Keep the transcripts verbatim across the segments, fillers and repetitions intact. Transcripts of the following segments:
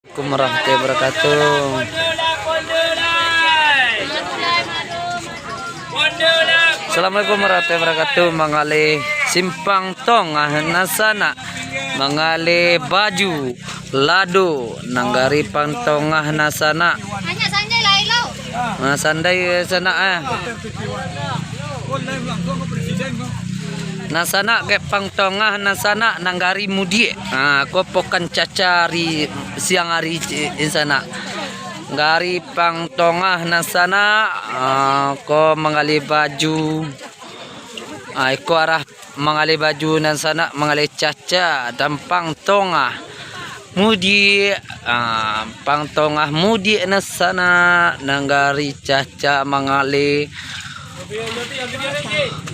Assalamualaikum warahmatullahi wabarakatuh. Assalamualaikum warahmatullahi wabarakatuh. Mangalih simpang tongah nan sanak, mangalih baju lado, nagari pang tongah nan sanak. Nah, sandai sanak, eh. Nan sanak kek pang tongah, nan sanak nagari mudiak. Ha, ko pokan caca ari, siang ari, eh, sanak. Gari pang tongah nan sanak, ha, ko mangalih baju. Ha, iko arah mangalih baju nan sanak, mangalih caca, tampang tongah. Mudiak, ah, pang tongah mudiak nan sanak, nagari caca mangalih.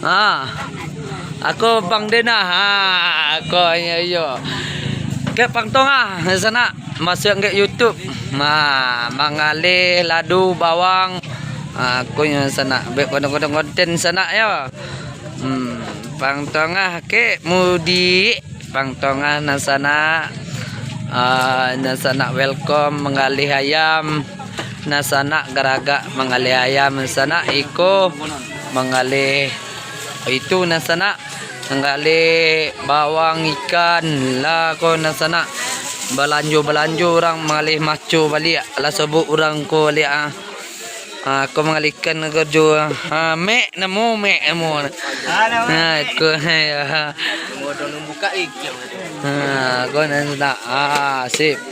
Ah, ako Bang Denah, ah, ako iyo, iyo. Kek pang tongah nan sanak, masuak kek YouTube. Ah, mangalih lado bawang. Ah, ako nyo sanak, bek konten-konten sanak yo. Hmm, pang tongah kek mudiak. Pang tongah nan sanak, ah, nan sanak welcome mangalih ayam, nan sanak garagak mangalih ayam, nan sanak iko mangalih itu, nan sanak mangalih bawang ikan lah ko, nan sanak balanjo-balanjo urang mangalih maco baliak lah, sobok urang ko baliak ah. Ha, ko mangalihkan karajo. Ha, mek namo, mek namo. Ha, ko, ya. Ha, ko nan nak. Ha, sip.